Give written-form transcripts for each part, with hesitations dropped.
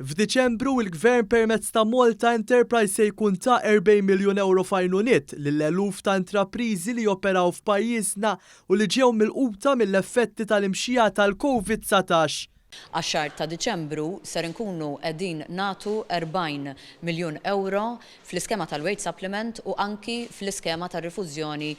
F'Diċembru, il-Gvern permezz ta' Malta Enterprise se jkun ta 40 miljun ewro f'għajnuniet lil eluf ta' intrapriżi li joperaw f'pajjiżna u li ġew milquta mill-effetti tal-imxija tal-Covid-19. Għax-xahar ta' Diċembru ser inkunu qegħdin nagħtu 40 miljun ewro fl-iskema tal-wage supplement u anki fl-iskema tar-rifużjoni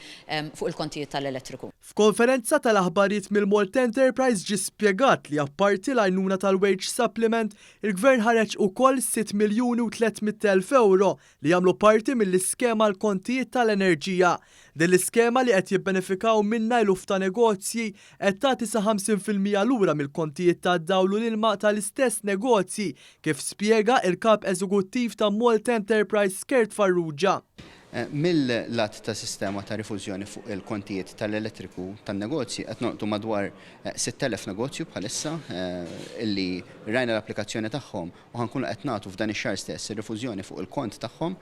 fuq il-kontijiet tal-elettriku. F'konferenza tal-aħbarijiet mill-Malta Enterprise ġie spjegat li apparti l-għajnuna tal-wage supplement, il-Gvern ħareġ ukoll 6 miljuni u 300 elf ewro li jagħmlu parti mill-iskema għall-kontijiet tal-enerġija. Din l-iskema li qed jibbenefikaw minnha eluf ta' negozji qed tagħti sa 50% lura mill-kontijiet tad-dawl u l-ilma tal-istess negozji, kif spjega il-Kap Eżekuttiv ta' Malta Enterprise Kurt Farrugia. Mill-lat ta' sistema ta' rifużjoni fuq il-kontijiet tal-elettriku tan-negozji qed nolqtu madwar 6,000 negozju bħalissa illi rajna l-applikazzjoni tagħhom u ħa nkunu qed nagħtu f'dan ix-xahar stess ir-rifużjoni fuq il-kont tagħhom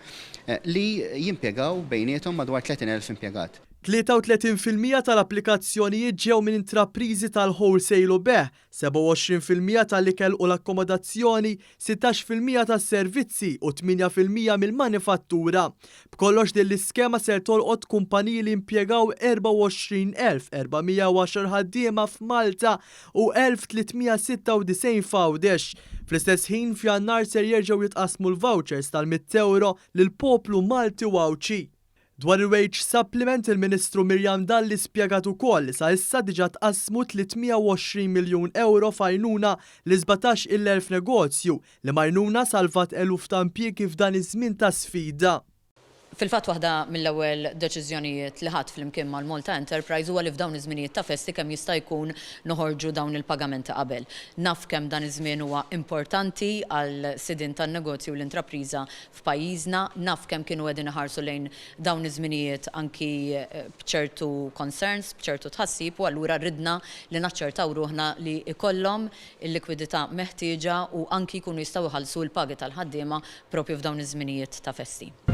li jimpjegaw bejniethom madwar 30,000 impjegat. 33% tal-applikazzjonijiet ġew minn intrapriżi tal-wholesale u bejgħ, 27% tal-ikel u l-akkomodazzjoni, 16% tas-servizzi u 8% mill-manifattura. B'kollox din l-iskema ser tolqot kumpaniji li impjegaw 24,410 ħaddiema f'Malta u 1396 f'Għawdex. Fl-istess ħin f'Jannar ser jerġgħu jitqasmu l-vouchers tal-100 euro lill-poplu Malti u Għawdxi. Dwar il-wage supplement, il-Ministru Miriam Dalli spjegat ukoll li sa issa diġà tqassmu 320 miljun euro f'għajnuna lil 17,000 negozju li l-għajnuna salvat eluf ta' impjiegi f'dan iż-żmien ta' sfida. Fil-fatt, waħda mill-ewwel deċiżjonijiet li ħadt flimkien mal-Malta Enterprise huwa li f'dawn iż-żminijiet ta' festi kemm jista' jkun noħorġu dawn il-pagamenti qabel. Naf kemm dan iż-żmien huwa importanti għal sidien tan-negozju u l-intrapriża f'pajjiżna, naf kemm kienu qegħdin iħarsu lejn dawn iż-żminijiet anki b'ċertu concerns, b'ċertu tħassib, u allura ridna li naċċertaw ruħna li ikollhom il-likwidità meħtieġa u anki jkunu jistgħu jħallsu l-pagi tal-ħaddiema propju f'dawn iż-żminijiet ta' festi.